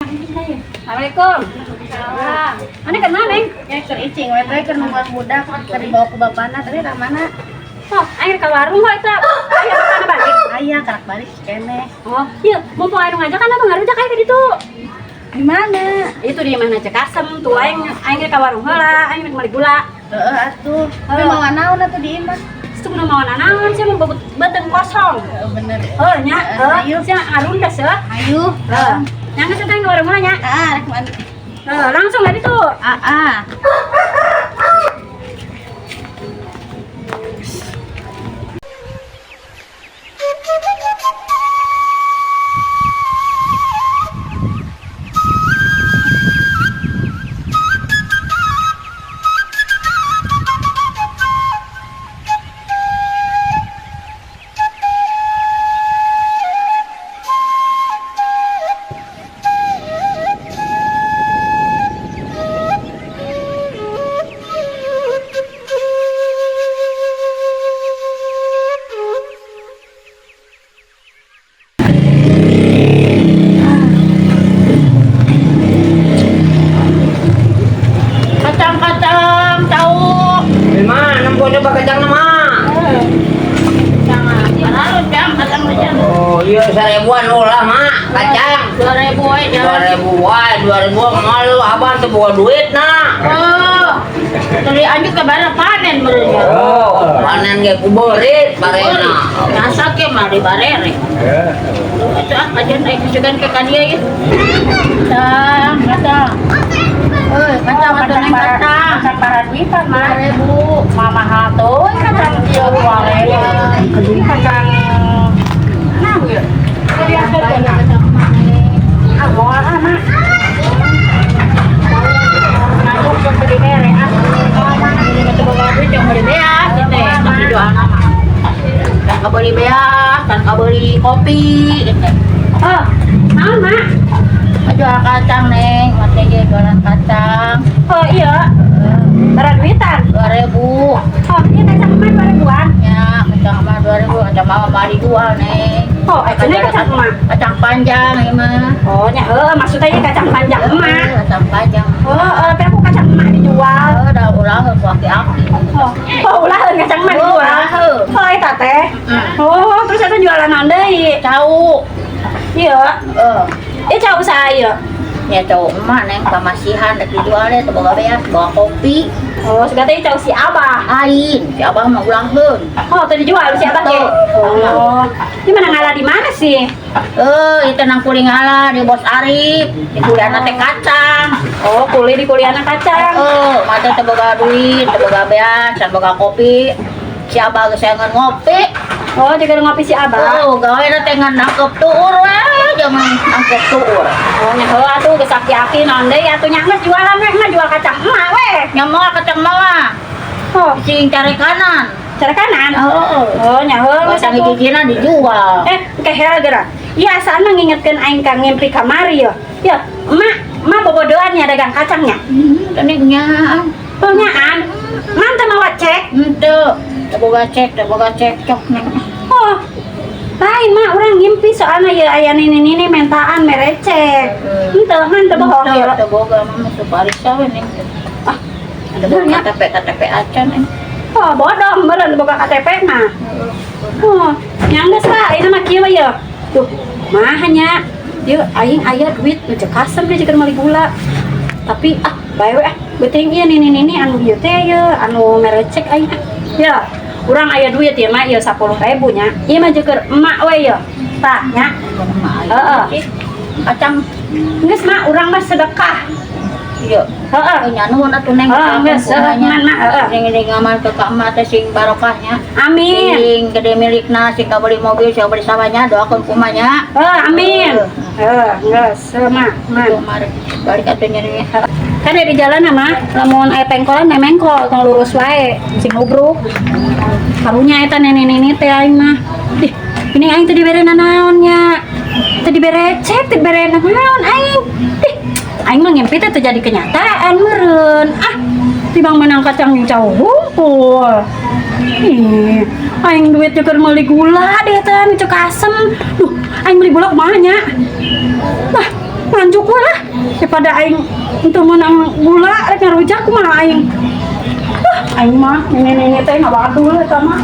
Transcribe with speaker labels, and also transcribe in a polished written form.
Speaker 1: Assalamualaikum.
Speaker 2: Salam.
Speaker 1: Mana ke mana, Neng?
Speaker 2: Ya keur icing we teh keur nungguan budak keur dibawa ku bapana tadi ka mana?
Speaker 1: Oh, aing ka warung kok eta. Aya bapana balik.
Speaker 2: Aya karak balik keneh.
Speaker 1: Oh, iya, mumpung aing ngajak kan atuh ngarujak aing ka ditu.
Speaker 2: Di mana?
Speaker 1: Itu di mana Cekasem tuh aing aing ka warung heula, aing rek meuli gula.
Speaker 2: Heeh atuh. Tapi mawa naon atuh di imah?
Speaker 1: Itu kudu mawa naon sih mun beuteung kosong.
Speaker 2: Heeh bener.
Speaker 1: Oh, nya, heuh,
Speaker 2: Ayo.
Speaker 1: sia ngarundas heuh.
Speaker 2: Ayo.
Speaker 1: Heuh. Nya geus teh ka warung heula nya.
Speaker 2: Ah, rek mana?
Speaker 1: Heuh, langsung ka ditu.
Speaker 2: Ah, ah. Kacang-kacang tahu.
Speaker 3: Di mana po coba kacang nama?
Speaker 2: Kacang. Harus jam kacang aja.
Speaker 3: Oh iya seribuan ulah mak kacang.
Speaker 2: 2000 we
Speaker 3: 2000 wae, 2000 mahal lu abang tuh bawa duit nah.
Speaker 2: Oh. Tadi anjuk ke mana panen berenya.
Speaker 3: Oh, panen ge kuberit barena.
Speaker 2: Nasa ke mah di barere. Itu ah kajian eh kesukaan ke kania ya. Kacang, kacang. Eh, kacang atau neng kacang.
Speaker 1: Kacang paraduitan, Mak.
Speaker 2: 2000.
Speaker 1: Mama hatuy kacang ieu wale. Kacang nah ieu. Ah, moal ah, Mak.
Speaker 2: Masuk ke beli mere ah. Ini boga duit yang beli beas gitu. Tapi jual nama. Kan beli beas, kan beli kopi gitu.
Speaker 1: Oh, naon, Mak?
Speaker 2: Jual kacang neng, mate ge jualan kacang.
Speaker 1: Oh, iya. Paraduitan.
Speaker 2: 2000.
Speaker 1: Oh, iya kacang emak 2000-an.
Speaker 2: Ya, kacang emak 2000, kacang mama mah dijual neng.
Speaker 1: Oh, cenah kacang emak.
Speaker 2: Kacang panjang ieu mah.
Speaker 1: Oh, nya heuh maksudnya ieu kacang panjang emak.
Speaker 2: Kacang panjang.
Speaker 1: Oh, tapi aku kacang emak dijual.
Speaker 2: Oh, dah ulah ku aki-aki.
Speaker 1: Oh, oh ulaheun kacang emak dijual.
Speaker 2: Ulah.
Speaker 1: Oh, eta teh. Oh, terus eta jualan naon deui?
Speaker 2: Cau.
Speaker 1: Iya.
Speaker 2: Heeh.
Speaker 1: Ieu cau saha ieu?
Speaker 2: Ya cau emak neng pamasihan rek dijual deh teu boga beas, bawa kopi.
Speaker 1: Oh, segala teh cau si Abah.
Speaker 2: Lain, si abah mah ulaheun.
Speaker 1: Oh, tadi dijual si Abah ge. Oh. Ini mana ngalah di mana sih?
Speaker 2: Eh, itu nang kuli ngala di Bos Arif, di kuliahna teh kacang.
Speaker 1: Oh, kuli di kuliahna kacang.
Speaker 2: Eh, mata teu boga duit, teu boga beas, can boga kopi. Si abah geus ngan ngopi.
Speaker 1: Oh, juga ngopi si Abah.
Speaker 2: Oh, gawe na teh ngan nangkep tuur we, jangan nangkep tuur.
Speaker 1: Oh, nya heuh atuh geus aki-aki naon deui atuh nya geus jualan we, mah jual kacang emak we.
Speaker 2: Nya moal kacang mawa,
Speaker 1: Oh,
Speaker 2: sing cari kanan.
Speaker 1: cara kanan.
Speaker 2: Heeh.
Speaker 1: Oh, nya heuh geus
Speaker 2: Kacang
Speaker 1: atuh.
Speaker 2: hijina dijual.
Speaker 1: Eh, kehel geura. Iya, asana ngingetkeun aing ka ngimpi kamari ya. Ya, emak, emak bobodoan ya dagang kacangnya.
Speaker 2: Ini nyaan.
Speaker 1: Oh, nyaan. Ngan teu mawa cek.
Speaker 2: Henteu, teu boga cek, teu boga cekcok neng.
Speaker 1: Oh, lain mah urang ngimpi soalnya ya aya nini-nini mentaan merecek. Henteu, ngan teu bohong
Speaker 2: Henteu,
Speaker 1: ya.
Speaker 2: teu boga mah masuk parisa we neng.
Speaker 1: Ah,
Speaker 2: Ada boga KTP KTP acan neng.
Speaker 1: Oh, bodong meureun boga KTP mah. Oh, nya geus lah, ayeuna mah kieu we ya. Duh, mah nya. Ieu aing aya duit nu cek kasem deui jeung meuli gula. Tapi ah, bae we ah, beuting ieu nini-nini anu ieu teh ieu anu merecek aing ah. Ya, urang aya duit ieu mah ieu 10.000 nya. Ieu mah jeung emak we ieu. Tah nya. Heeh.
Speaker 2: Kacang
Speaker 1: Geus mah urang mah sedekah.
Speaker 2: ieu.
Speaker 1: Heeh.
Speaker 2: Oh, nya nuhun atuh neng.
Speaker 1: Heeh, geus, heeh, man mah heeh.
Speaker 2: Sing sing ngamal ke ka emak teh sing barokahnya.
Speaker 1: Amin.
Speaker 2: Sing gede milikna, sing kabeli mobil, sing kabeli sawahnya, doakeun kumanya.
Speaker 1: Heeh, amin. Heeh, geus, heuh mah, man.
Speaker 2: Mari balik atuh nya nih.
Speaker 1: Kan dari jalan mah, lamun aya pengkolan mah mengkol, tong lurus wae, sing ubruk. Karunya eta nenek-nenek teh aing mah. Dih, ini aing teu dibere nanaon nya. Teu dibere cek, teu dibere naon aing. Dih, aing mah ngimpi teh teu jadi kenyataan meureun. Ah, tibang menang kacang jauh hungkul. Ih, aing duit juga meuli gula deh teh, nu cek asem. Duh, aing beli gula kumaha nya? Lah, Nganjuk we lah. Daripada aing teu meunang gula rek ngarujak kumaha aing. Ah, aing mah nenek-nenek teh ngawadul eta mah.